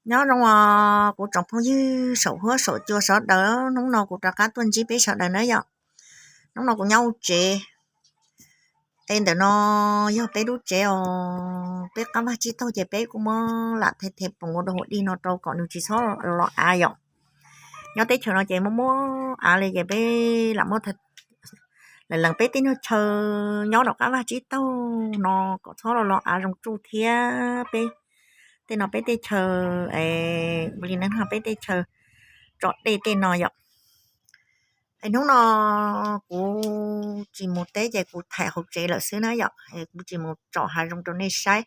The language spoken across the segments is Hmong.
Nyob zoo os kuv tsoom phooj ywg saum huab saum cua sawv daws, hnub no kuv rov qab tuaj ntsib peb sawv daws na yom. Hnub no kuv nyob hauv tsev, es ntawm no yog peb lub tsev os, peb qab vaj tsib taug ces peb kuj muab lam the the poom ua dog ua dig no rau kom nws tsis txhob los av yom. Nyob teb chaws no ces muaj muab av li ces peb lam muab lees lees peb tej nyuag chaw nyob rau qab vaj tsib taug no kom txhob los los av zoo tsuj thiab peb tej no peb tej chaw, ua li no peb tej chaw tso dej tej no yom. Es hnub no kuv tsis mus teb ces kuv tham hauv tsev lawm xwb na yom, es kuv tsis mus tsom hav zoov rau nej saib.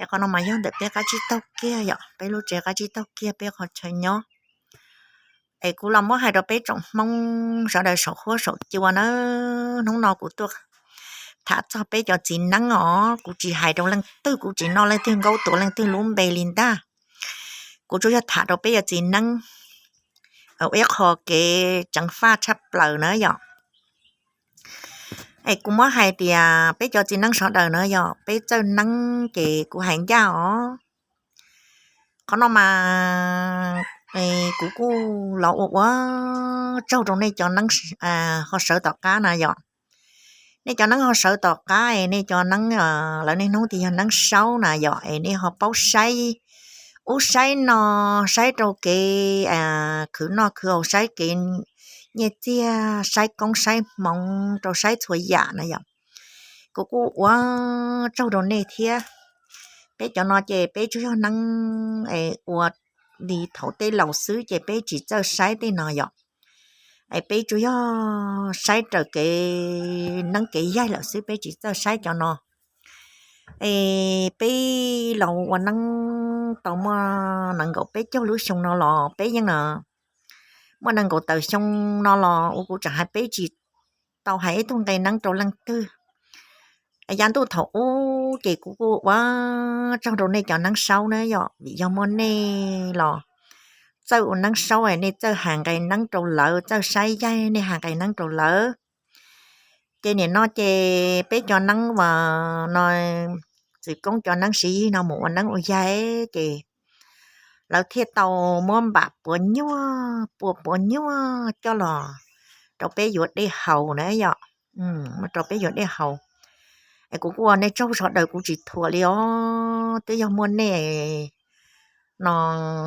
Es qhov no mas yog ntawm peb qab tsib taug kiag yom, peb lub tsev qab tsib taug kiag peb qhov chaw nyob. Es kuv los muab hais rau peb tsoom Hmoob sawv daws saum huab saum cua na, hnub no kuv tuaj tham txog peb cov txiv neeb os, kuv tsis hais rau leej twg, kuv tsis noj leej twg nkaub tuav leej twg lub npe li ntag. Kuv tsuas yog tham rau peb cov txiv neeb ua ib qho kev tseev faj tshaj plaws na yom. Es kuv muab hais tias peb cov txiv neeb sawv daws na yom, peb txawj neeb ces kuv hais ncaj os. Qhov no mas kuv kuj los ua ua tsaug rau nej cov neeb ho sawv tom qab na yom. Nej cov neeb ho sawv tom qab es nej cov neeb lawv niaj hnub tias yog neeb saub na yom, es nej ho paub saib, ub saib no, saib rau kev khwv noj khwv haus, saib kev nyiaj txiag, saib koob saib hmoov, rau saib txhua yam na yom. Kuv kuj ua tsaug rau nej thiab. Peb cov no ces peb tsuas yog neeb ua li thaum tej laus xwb ces peb tsis txawj saib tej no yom. Es peb tsuas yog saib raws kev neeb kev yaig lawm xwb, peb tsis txawj saib cov no. Es peb los ua neeb tau muaj nees nkaum peb caug lub xyoo no los peb yeej muaj nees nkaum tawm xyoo no los ua kuv tseem hais peb tsis tau hais ib tug nqe neeb rau leej twg. Yav ntuj thaum ub ces kuv kuj ua tsaug rau nej cov neeb saub na yom, vim yog muaj nej los txawj ua neeb saub, nej txawj hais nqe neeb rau lawv, txawj saib yaig nej hais nqe neeb rau lawv. Ces nim no ces peb cov neeb uas no txwv koob cov neeb siv yig no mus ua neeb ua yaig ces lawv thiaj tau muab npam puas nyuaj pua puas nyuaj coj los rau peb yuav dej haus na yom, rau peb yuav dej haus. Es kuv kuj ua nej tsaug sawv daws, kuv tsis thuam li os, twb yog muaj nej no,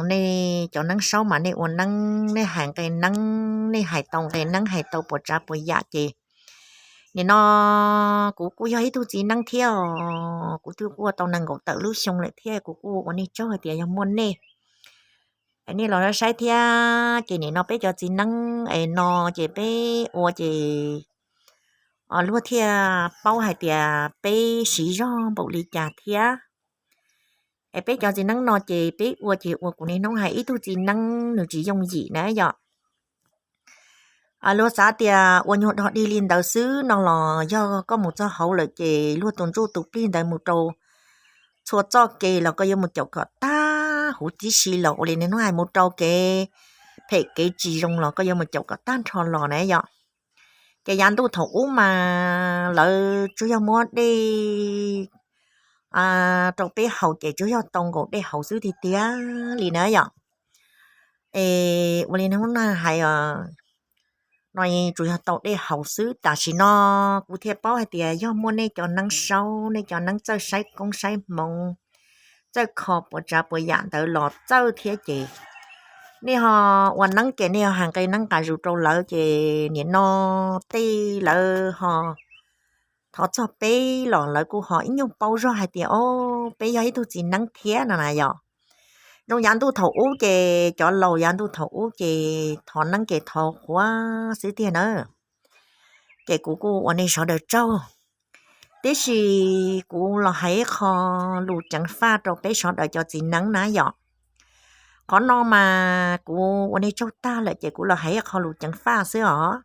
nej cov neeb saub mas nej ua neeb, nej hais nqe neeb, nej hais tau nqe neeb, hais tau puas tsav puas yam ces nim no kuv kuj yog ib tug txiv neeb thiab os, kuv twb kuj ua tau nees nkaum tawm lub xyoo lawm thiab, kuv kuj ua nej tsaug hais tias yog muaj nej, nej los saib thiab ces nim no peb cov txiv neeb es no ces peb ua ces luag thiaj paub hais tias peb siv zog npaum li cas thiab. Es peb cov txiv neeb no ces peb ua ces ua kuv niaj hnub hais ib tug txiv neeb nws tsis yooj yim na yom. Luag xav tias ua nyuag dog dig li ntawd xwb no los yog koj mus txog hauv lawm ces luag tus ntsuj tus plig ntawd mus rau txhua txoj kev los koj yuav mus caum kom tag huv tib si los ua li niaj hnub hais mus rau kev phem kev tsis zoo los koj yuav mus caum kom tag nrho los na yom. Ces yav ntuj thaum ub mas lawv tsuas yog muab dej rau peb haus ces tsuas yog tau nkaus dej haus xwb tiag tiag li na yom. Es ua li hnub no hais no tsuas yog tau dej haus xwb, tam sim no kuv thiaj paub hais tias yog muaj nej cov neeb saub, nej cov neeb txawj saib koob saib hmoov, txawj kho puas tsav puas yam ntawd los txawj thiab ces nej ho ua neeb ces nej ho hais nqe neeb nqa zus rau lawv ces nim no tej lawv ho thov txog peb los lawv kuj ho ib nyuag paub zog hais tias o peb yog ib tug txiv neeb thiab no na yom. Zoo yav ntuj thaum ub ces cov laus yav ntuj thaum ub ces thov neeb ces thov qhuav xwb tiag na. Ces kuv kuj ua nej sawv daws tsaug, tiam sis kuv los hais ib qho lus ceev faj rau peb sawv daws cov txiv neeb na yom. Qhov no mas kuv ua nej tsaug tag lawm ces kuv los hais ib qho lus ceev faj xwb os.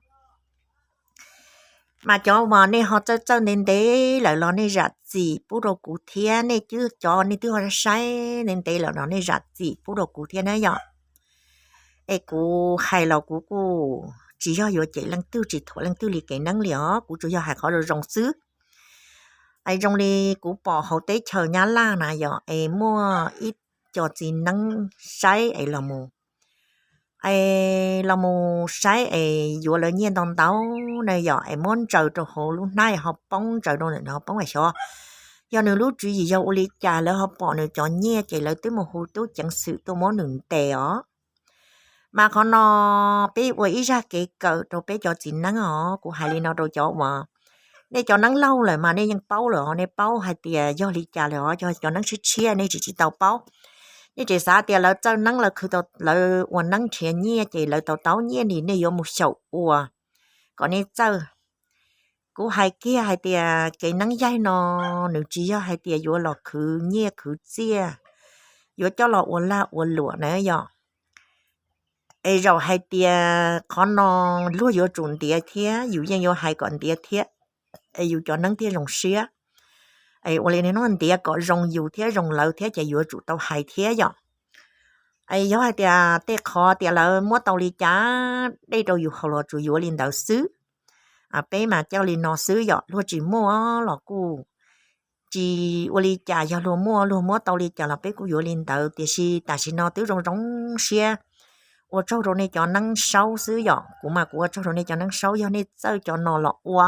Mas cov uas nej ho txawj txawj ntev ntev lawm los nej zam txim pub rau kuv thiab, nej cov nej twb ho saib ntev ntev lawm los nej zam txim pub rau kuv thiab na yom. Es kuv hais los kuv kuj tsis yog yuav cem leej twg tsis thuam leej twg li kev neeb li os, kuv tsuas yog hais qhov zoo zoo xwb. Es zoo li kuv pom hauv teb chaws Nyab Laj na yom, es muaj ib cov txiv neeb saib es los mus, es los mus saib es yuav lawv nyiaj ntau ntau na yom, es muab ntsaws rau hauv lub hnab ho poob, ntsaws rau ntawm ho poob xyov yog nws lub tswv yim yog ua li cas, lawv ho pom nws cov nyiaj ces lawv twb mus hu tub ceev xwm tuaj muab nws ntes os. Mas qhov no peb ua ib zaj kev kawm rau peb cov txiv neeb os. Kuv hais li no rau cov uas nej cov neeb laug lawm mas nej yeej paub lawm os, nej paub hais tias yog li cas lawm os. Yog cov neeb tshiab tshiab nej tsis tsis tau paub, nej tseem xav tias lawv txawj neeb, lawv khwv tau, lawv ua neeb nrhiav nyiaj ces lawv tau tau nyiaj li nej yuav mus xyaum ua kom nej txawj. Kuv hais kiag hais tias kev neeb yaig no nws tsis yog hais tias yuav los khwv nyiaj khwv txiaj, yuav coj los ua lag ua luam na yom. Es zaum hais tias qhov no luag yuav tsum ntiav thiab, yus yeej yuav hais kom ntiav thiab, es yus cov neeb thiaj zoo siab. Es ua li hnub ntiav kom zoo yus thiab zoo lawv thiab ces yuav tsum tau hais thiab yom. Es yog hais tias tej qhov tias lawv muab tau li cas dej rau yus haus los tsuas yuav li ntawd xwb. Peb mas coj li no xwb yom, luag tsis muaj los kuj tsis ua li cas, yog luag muaj, luag muab tau li cas los peb kuj yuav li ntawd. Tiam sis tam sim no twb zoo zoo siab ua tsaug rau nej cov neeb saub xwb yom. Kuv mas kuv ua tsaug rau nej cov neeb saub, yog nej txawj cov no los ua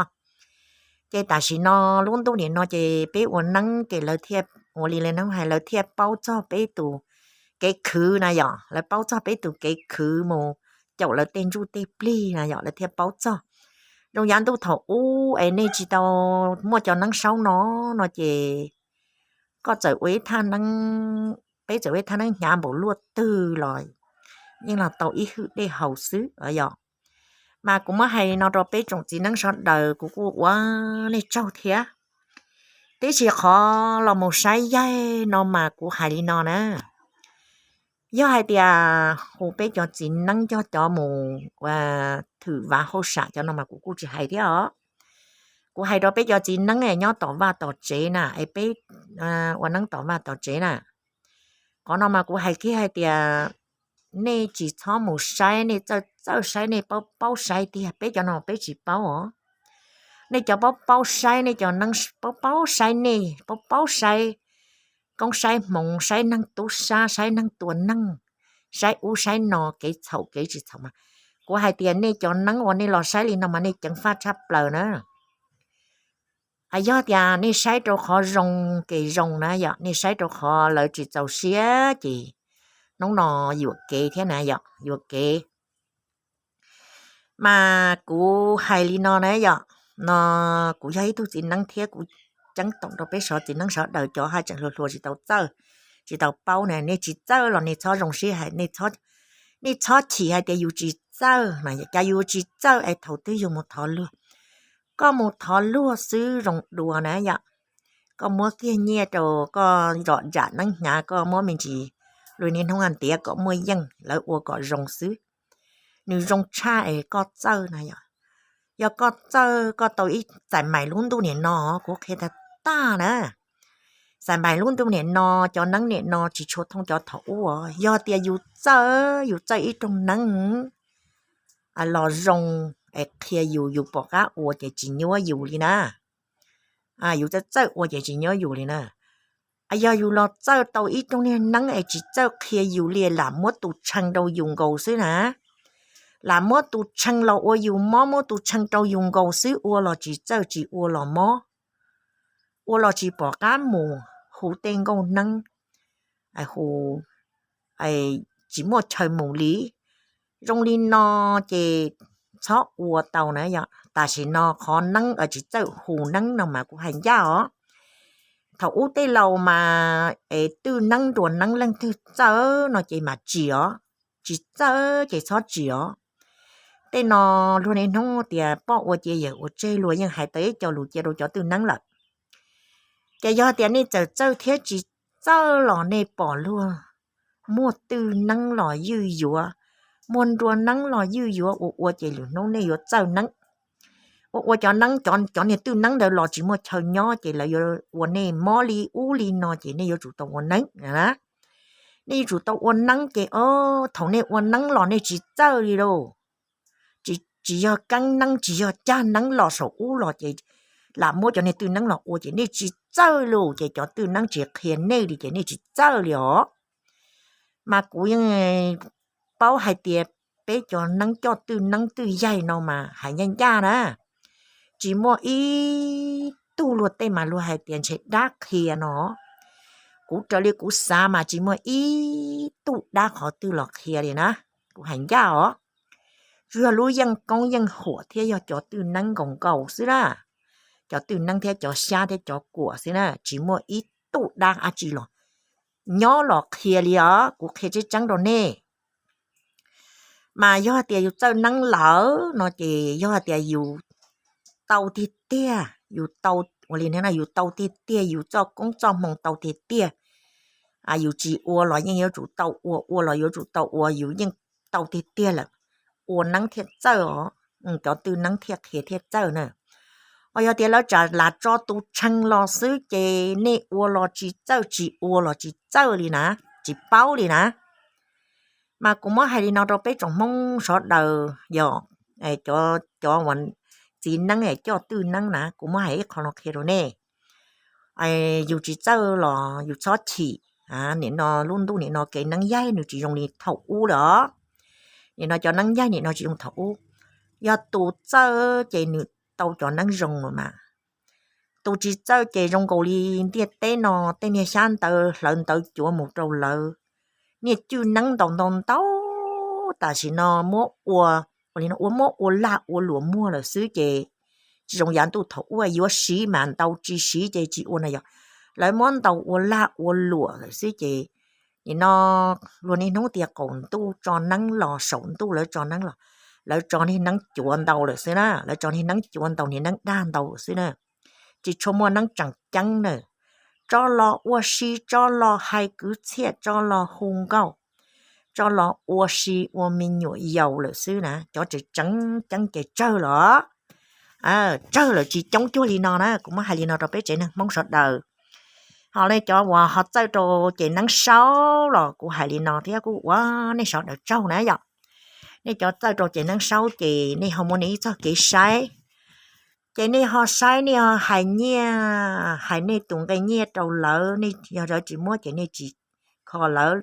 ces tam sim no lub ntuj nim no ces peb ua neeb ces lawv thiaj, ua li lawv hais, lawv thiaj paub txog peb tus kev khwv na yom, lawv paub txog peb tus kev khwv mus caum lawv tej ntsuj tej plig na yom, lawv thiaj paub txog. Zoo yav ntuj thaum ub es nej tsis tau muaj cov neeb saub no, no ces koj txawm ua ib thaj neeb, peb txawm ua ib thaj neeb hnyav npaum luaj twg los yeej los tau ib hwj dej haus xwb yom. Mas kuv muab hais no rau peb tsoom txiv neeb sawv daws, kuv kuj ua nej tsaug thiab. Tiam sis qhov los mus saib yaig no mas kuv hais li no na, yog hais tias hu peb cov txiv neeb coj cov mus ua thwm vav hauj sam cov no mas kuv kuj tsis hais thiab os. Kuv hais rau peb cov txiv neeb nyob tom vaj tom tsev na, es peb ua neeb tom vaj tom tsev na, qhov no mas kuv hais kiag hais tias nej tsis txhob mus saib, nej txawj txawj saib, nej paub paub saib tiag, peb cov no peb tsis paub os. Nej cov paub paub saib, nej cov neeb paub paub saib, nej paub paub saib koob saib hmoov, saib neeg tub sab, saib neeg tua neeg, saib ub saib no, kev txhaum kev tsis txhaum mas kuv hais tias nej cov neeb uas nej los saib li no mas nej ceev faj tshaj plaws na. Yog tias nej saib rau qhov zoo, kev zoo na yom, nej saib rau qhov lawv tsis txaus siab ces hnub no yuam kev thiab na yom, yuam kev. Mas kuv hais li no na yom, no kuv yog ib tug txiv neeb thiab kuv ceeb toom rau peb sov txiv neeb sawv daws cov haj tseem hluas hluas tsis tau txawj, tsis tau paub na, nej tsis txawj los nej txhob zoo siab hais, nej txhob chim hais tias yus tsis txawj na, cas yus tsis txawj es thaum twg yus mus thov luag. Koj mus thov luag xwb zoo dua na yom. Koj muab kiag nyiaj rau koj zom zam neeb hnyav, koj muab me ntsis lus niaj hnub ntiav kom muaj yeej, lawv ua kom zoo xwb. Nws zoo tshaj es koj txawj na yom. Yog koj txawj, koj tau ib, txais mais lub ntuj niam no, kuv qhia tag tag na. Txais mais lub ntuj niam no, cov neeb niam no tsis tshua thooj cov thaum ub. Yog tias yus txawj, yus txawj ib rooj neeb los zoo es qhia yus, yus pom qab ua ces tsis nyuab yus li na. Yus txawj txawj ua ces tsis nyuab yus li na. Yog yus los txawj tau ib rooj niag neeb es tsis txawj qhia yus li, lam muab tus tshee rau yus nkaus xwb na. Lam muab tus tshee los ua yus mob, muab tus tshee rau yus nkaus xwb, ua los tsis txawj, tsis ua los mob, ua los tsis pom qab mus, hu tej nkauj neeb hu tsis muaj chaw mus li. Zoo li no ces txhob ua tau na yom. Tam sim no qhov neeb tsis txawj hu neeb no mas kuv hais ncaj os. Thaum ub tej laus mas es twj neeb nruas neeb leej twg txawj no ces mas tsim os, tsis txawj ces txhob tsim os. Tej no luag niaj hnub tias poj ua cia yawm ua tseg, luag yeej hais tau ib co lus cia rau cov twj neeb lawm. Ces yog tias nej txawm txawj thiab tsis txawj los nej pom luag muaj twj neeb los ywj yuav, muaj nruas neeb los ywj yuav ua ua ces lwm hnub nej yuav txawj neeb. Ua ua cov neeb, cov niag twj neeb ntawd los tsis muaj chaw nyob ces lawv yuav ua nej mob li ub li no ces nej yuav tsum tau ua neeb. Nej yuav tsum tau ua neeb ces thaum nej ua neeb los nej tsis txawj li lauj. Tsis yog keeb neeb, tsis yog cag neeb los saum ub los ces lam muab cov niag twj neeb los ua ces nej tsis txawj lauj, ces cov twj neeb tsis qhia nej li ces nej tsis txawj li os. Mas kuv yeej paub hais tias peb cov neeb coj twj neeb twj yaig no mas hais ncaj ncaj na, tsis muaj ib tug luag tej mas luag hais tias ntshe dab qhia no. Kuv raws li kuv xav mas tsis muaj ib tug dab qhov twg los qhia li na, kuv hais ncaj os. Tsuas yog lub yeej koob yeej huam thiab yog cov twj neeb nkaus nkaus xwb na, cov twj neeb thiab cov xyab thiab cov kuam xwb na, tsis muaj ib tug dab dab tsi los nyob los qhia li os. Kuv qhia tseeb tseeb rau nej, mas yog tias yus txawj neeb lawm no ces yog tias yus tau tiag tiag, yus tau, ua li yus tau tiag tiag, yus txoj koob txoj hmoo tau tiag tiag, yus tsis ua los yeej yuav tsum tau ua, ua los yuav tsum tau ua, yus yeej tau tiag tiag lawm, ua neeb thiaj txawj os, cov twj neeb thiaj qhia thiaj txawj na. Ho yog tias lawv tsam lam tso tus tshee los xwb ces nej ua los tsis txawj, tsis ua los tsis txawj li na, tsis paub li na. Mas kuv muab hais li no rau peb tsoom Hmoob sawv daws, yog cov txiv neeb coj twj neeb na, kuv muab hais ib qho no qhia rau nej. Yus tsis txawj los yus txhob chim. Nim no lub ntuj nim no kev neeb yaig nws tsis zoo li thaum ub lawm os. Nim no cov neeb yaig nim no tsis zoo thaum ub. Yog tus txawj ces nws tau cov neeb zoo mas. Tus tsis txawj ces zoo nkaus li ntiaj teb no tej niag xyab ntawv hlawv ntawv cuav mus rau lawv, niaj cwj neeb ntau ntau ntau, tam sim no muab ua, ua li no ua muab ua lag ua luam muag lawm xwb ces tsis zoo yav ntuj thaum ub, yuav siv mas ntau, tsis siv ces tsis ua no yog lawv muab ntau ua lag ua luam lawm xwb ces nim no luag niaj hnub tias qaum ntuj tso neeb los, saum ntuj lawv tso neeb los, lawv tso niag neeb cuav ntau lawm xwb na, lawv tso niag neeb cuav ntau, niag neeb dag ntau lawm xwb na. Tsis tshua muaj neeb tseem ceeb na. Tso los ua si, tso los hais kwv txhiaj, tso los hu nkauj, tso los ua si ua me nyuam yaus lawm xwb na. Cov tseem tseeb ceeb ces tsawg los, tsawg lawm, tsis coob cuag li no na. Kuv muab hais li no rau peb tsev neeg Hmoob sawv daws. Ho nej cov uas ho txawj rau ces neeb saub los kuv hais li no thiab kuj ua nej sawv daws tsaug na yom. Nej cov txawj rau ces neeb saub ces nej ho muaj nej ib txoj kev saib. Ces nej ho saib, nej ho hais nyiaj, hais nej tus nqe nyiaj rau lawv, nej yog lawv tsis muab ces nej tsis kho lawv,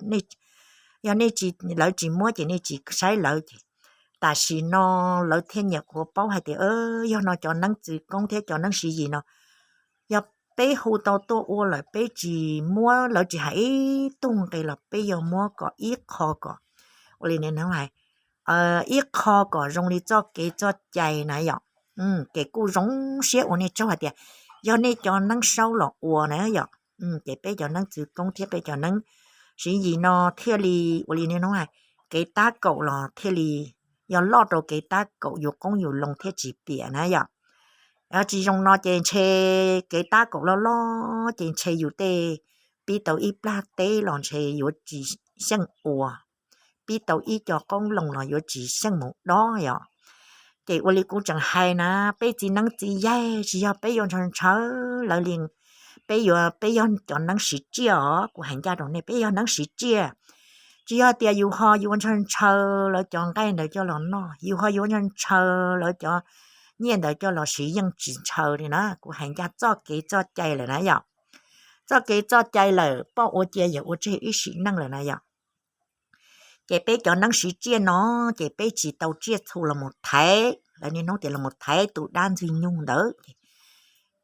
yog nej tsis, lawv tsis muab ces nej tsis saib lawv ces tam sim no lawv thiaj nyiam qhuav paub hais tias yog no cov neeb txwv koob thiab cov neeb siv yim no, yog peb hu tau tuaj ua lawm peb tsis muab, lawv tsis hais ib tug nqe los peb yog muab kom ib qho kom, ua li hais, ib qho kom zoo li txoj kev txoj cai na yom. Ces kuj zoo siab ua nej tsaug hais tias yog nej cov neeb saub los ua na yom. Ces peb cov neeb txwv koob thiab peb cov neeb siv yim no thiaj li, ua li hais, kev tab kaum los thiaj li yog loj rau kev tab kaum, yus qoob yus loo thiaj tsis piam na yom. Tsis zoo no ces ntshe kev tab kaum loj loj ces ntshe yus tej pib tau ib plag teb los ntshe yuav tsis xyeej ua, pib tau ib co qoob loo los yuav tsis xyeej mus dob yom. Ces ua li kuv tseem hais na, peb txiv neeb txiv yaig tsis yog peb yuav ntshaw ntshaw lawv li, peb yuav, peb yog cov neeb siv tsiaj os, kuv hais ncaj rau nej, peb yog neeb siv tsiaj. Tsis yog tias yus ho yuav ntshaw ntshaw lawv cov nqaij ntawd coj los noj, yus ho yuav ntshaw ntshaw lawv cov nyiaj ntawd coj los siv, yeej tsis ntshaw li na. Kuv hais ncaj txoj kev txoj cai lawm na yom. Txoj kev txoj cai lawm, poj ua cia yawm ua tseg ib sim neej lawm na yom. Ces peb cov neeb siv tsiaj no ces peb tsis tau tsiaj txhu los mus thaiv, lawv niaj hnub tias los mus thaiv tus dab ntxwg nyoog ntawd,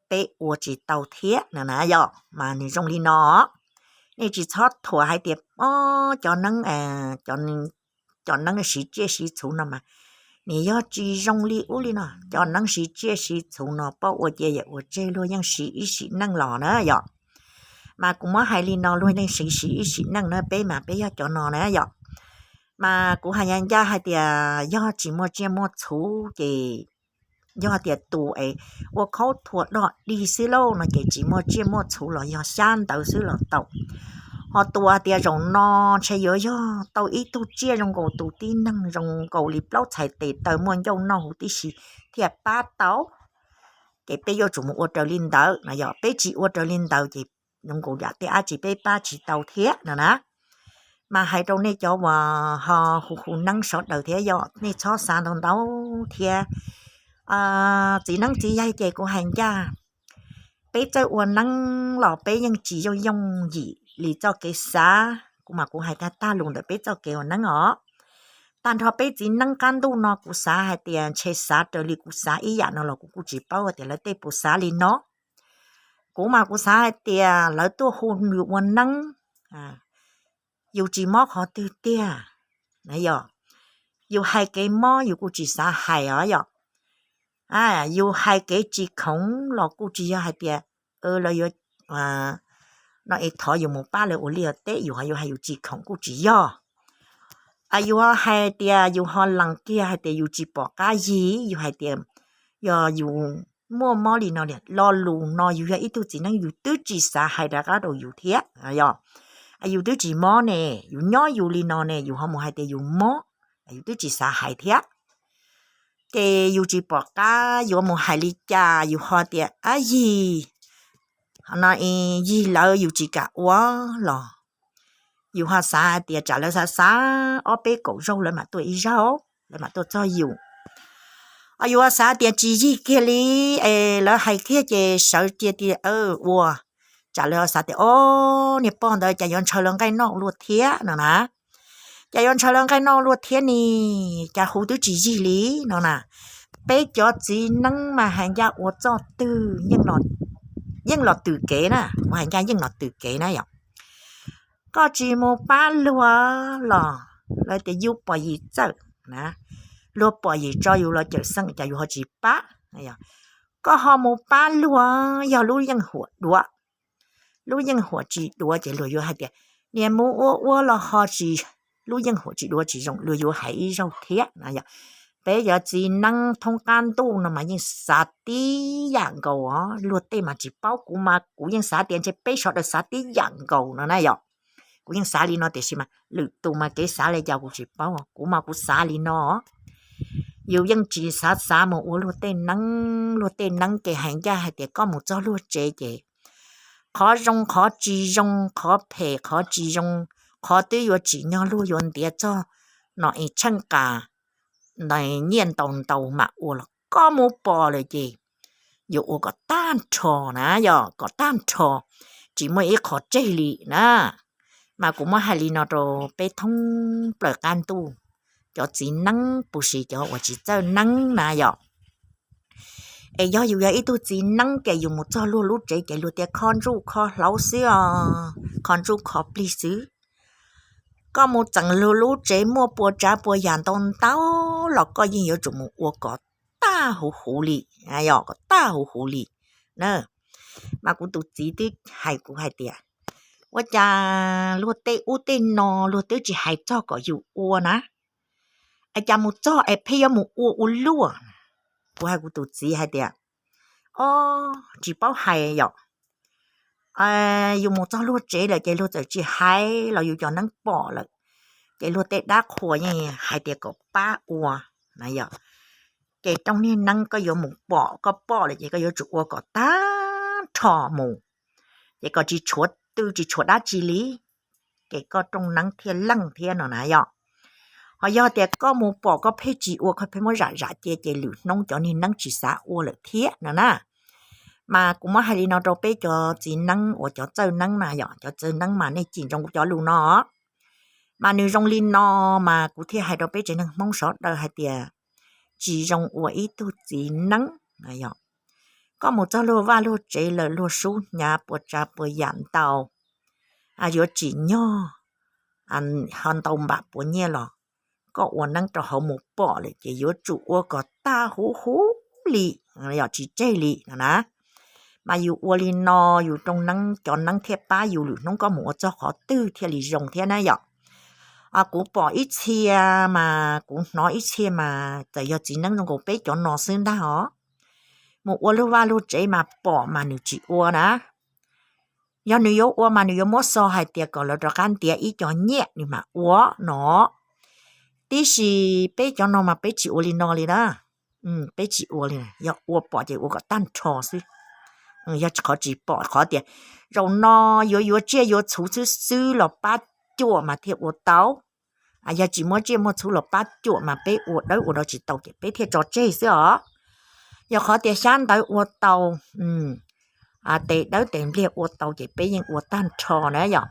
peb ua tsis tau thiab na yom. Mas nws zoo li no, nej tsis txhob thuam hais tias cov neeb, cov neeb siv tsiaj siv txhu no mas nws yog tsis zoo li ub li no. Cov neeb siv tsiaj siv txhu no poj ua cia yawm ua tseg luag yeej siv ib sim neej los na yom. Mas kuv muab hais li no, luag yeej siv siv ib sim neej na, peb mas peb yog cov no na yom. Mas kuv hais ncaj ncaj hais tias yog tsis muaj tsiaj muaj txhu ces yog tias tus es ua khaub thuas dog dig xwb lauj no ces tsis muaj tsiaj muaj txhu los yog xyab ntawv xwb los tau. Ho tus tias zaum no ntshe yuav yog tau ib tug tsiaj zoo nkaus tus tib neeg, zoo nkaus li plaub txhais tes taw muaj ncauj noj huv tib si thiaj pab tau, ces peb yuav tsum mus ua raws li ntawd na yom. Peb tsis ua raws li ntawd ces zoo nkaus yam tej dab tsi peb pab tsis tau thiab no na. Mas hais rau nej cov uas ho hu hu neeb sawv daws thiab yom, nej txhob xav ntau ntau thiab. Txiv neeb txiv yaig ces kuv hais ncaj, peb txawj ua neeb los peb yeej tsis yooj yooj yim li txoj kev xav. Kuv mas kuv hais tag tag lus ntawm peb txoj kev ua neeb os. Tag nrho peb txiv neeb qab ntuj no kuv xav hais tias ntshe xav raws li kuv xav ib yam no los kuv kuj tsis paub tias lawv tej puas xav li no. Kuv mas kuv xav hais tias lawv tuaj hu yus ua neeb, yus tsis mob qhov twg tiag na yom. Yus hais kev mob yus kuj tsis xav hais os yom. Yus hais kev tsis khoom los kuj tsis yog hais tias lawv yuav no es thov yus mus pab lawv ua liaj teb, yus ho yuav hais yus tsis khoom kuj tsis yog. Yus ho hais tias yus ho lees kiag hais tias yus tsis pom qab yig, yus hais tias yog yus muaj mob li no li, lo lus no yus yog ib tug txiv neeb yus twb tsis xav hais rov qab rau yus thiab yom. Yus twb tsis mob ne, yus nyob yus li no ne, yus ho mus hais tias yus mob, yus twb tsis xav hais thiab. Ces yus tsis pom qab yuav mus hais li cas, yus ho tias ab yig, no yig lawv yus tsis kam ua los yus ho xav hais tias tsam lawv xav xav ob peb kaum zaug lawv mam tuaj ib zaug, lawv mam tuaj txog yus. Yus ho xav tias tsis yig kiag li, es lawv hais kiag ces sawv cia tias ua, tsam lawv xav tias o, niag pog ntawd cas yuav ntshaw lawv nqaij noj luaj thiab no na. Cas yuav ntshaw lawv nqaij noj luaj thiab ne, cas hu twb tsis yig li no na. Peb cov txiv neeb mas hais ncaj ua txoj twg yeej los twm kev na, kuv hais ncaj yeej los twm kev na yom. Koj tsis mus pab luag los lawv tias yus pom yim txawj na, luag pom yim tso yus los cawm xeeb cas yus ho tsis pab. Koj ho mus pab luag, yog lub yeej huam duav, lub yeej huam tsis duav ces luag yuav hais tias niag mus ua ua los ho tsis, lub yeej huam tsis duav tsis zoo, luag yuav hais ib zaug thiab na yom. Peb cov txiv neeb thoob qab ntuj no mas yeej xav tib yam nkaus os, luag tej mas tsis paub, kuv mas kuv yeej xav tias ntshe peb sawv daws xav tib yam nkaus no na yom. Kuv yeej xav li no tiam sis mas lwm tus mas kev xav li cas kuv tsis paub, kuv mas kuv xav li no. Yus yeej tsis xav xav mus ua luag tej neeb, luag tej neeb ces hais ncaj hais tias koj mus txog luag tsev ces qhov zoo qhov tsis zoo, qhov phem qhov tsis zoo, qhov twb yuav tsim nyog luag yuav ntiav txog no es tsheej qas nyiaj ntau ntau mam ua los koj mus pom lawm ces yuav ua kom tag nrho na yom, kom tag nrho, tsis muaj ib qho tseg li na. Mas kuv muab hais li no rau peb thoob plaws qab ntuj, cov txiv neeb puas sis cov uas tsis txawj neeb na yom. Es yog yus yog ib tug txiv neeb ces yus mus txog luag lub tsev ces luag tias kho ntsuj kho hlauv xwb os, kho ntsuj kho plig xwb. Koj mus txeem luag lub tsev muaj pua tsav pua yam ntau ntau los koj yeej yuav tsum mus ua kom tag huv huv li, kom tag huv huv li na. Mas kuv tus txiv twb hais kuv hais tias ua cas luag tej ub tej no luag twb tsis hais txog kom yus ua na, es cas mus txog es pheej yuav mus ua ua luaj. Kuv hais kuv tus txiv hais tias o, tsis paub hais yom. Yus mus txog luag tsev lawm ces luag txawm tsis hais los yus cov neeb pom lawm, ces luag tej dab qhuas yeej hais tias kom pab ua na yom. Ces rooj niag neeb koj yuav mus pom, koj pom lawm ces koj yuav tsum ua kom tag nrho mus, ces kom tsis tshuav twj tsis tshuav dab tsi li, ces koj rooj neeb thiaj leej thiab no na yom. Ho yog tias koj mus pom koj pheej tsis ua, koj pheej muab zam zam cia ces lwm hnub cov niag neeb tsis xav ua lawm thiab no na. Mas kuv muab hais li no rau peb cov txiv neeb uas cov txawj neeb na yom, cov txawj neeb mas nej cim ntsoov kuv cov lus no. Mas nws zoo li no, mas kuv thiaj hais rau peb tsev neeg Hmoob sawv daws hais tias tsis zoo ua ib tug txiv neeb. Koj mus txog luag vaj luag tsev lawm luag sub hnyav pua tsav pua yam ntau, yuav tsim nyog ho ntau npam puav nyiaj los koj ua neeb rau hauv mus pom lawm ces yuav tsum ua kom tag huv huv li, yog tsis tseg li no na. Mas yus ua li no yus rooj neeb cov neeb thiaj pab yus lwm hnub koj mus ua txog qhov twg thiaj li zoo thiab na yom. Kuv pom ib txhia mas kuv hnov ib txhia mas txawm yog txiv neeb zoo nkaus peb cov no xwb ntag os. Mus ua luag vaj luag tsev mas pom mas nws tsis ua na. Yog nws yuav ua mas nws yuav muab xov hais tias kom lawv rov qab ntiav ib co nyiaj nws mam ua no. Tiam sis peb cov no mas peb tsis ua li no li na. Peb tsis ua li, yog ua pom ces ua kom tag nrho xwb. Yog qhov tsis pom qhov tias zaum no yuav yuav tsiaj yuav txhuv xwb xwb los pab cuam mas thiaj ua tau. Yog tsis muaj tsiaj muaj txhuv los pab cuam mas peb ua dawb ua do tsis tau ces peb thiaj tso tseg xwb os. Yog qhov tias xyab ntawv ua tau, tes dawb tes npliag ua tau ces peb yeej ua tag nrho na yom.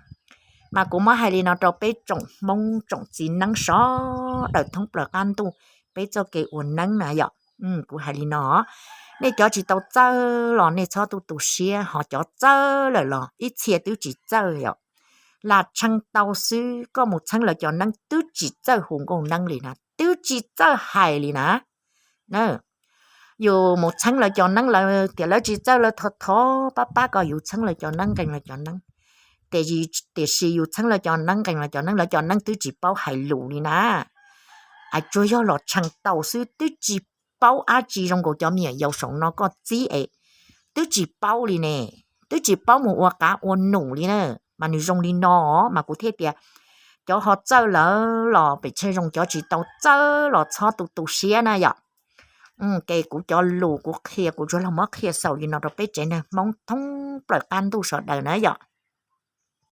Mas kuv muab hais li no rau peb tsoom Hmoob tsoom txiv neeb sawv daws thoob plaws qab ntuj, peb txoj kev ua neeb na yom. Kuv hais li no, nej cov tsis tau txawj los nej txhob tu tu siab, ho cov txawj lawm los ib txhia twb tsis txawj yom. Lam tshee tau xwb koj mus txheeb lawv cov neeb twb tsis txawj hu nkauj neeb li na, twb tsis txawj hais li na. Yus mus txheeb lawv cov neeb lawv tias lawv tsis txawj, lawv thov thov pab pab kom yus txheeb lawv cov neeb, nqee lawv cov neeb. Tiam sis yus txheeb lawv cov neeb, nqee lawv cov neeb, lawv cov neeb twb tsis paub hais lus li na. Ais tsuas yog los tshee tau xwb, twb tsis paub dab tsi, zoo nkaus cov me nyuam yaus saum no koj txib es twb tsis paub li ne, twb tsis paub mus ua qav ua num li na. Mas nws zoo li no, mas kuv thiaj tias cov ho txawj lawm los pem tsheej zoo, cov tsis tau txawj los txhob tu tu siab na yom. Ces kuv cov lus kuv qhia kuv tsuas los muab qhia xaus li no rau peb tsev neeg Hmoob thoob plaws qab ntuj sawv daws na yom.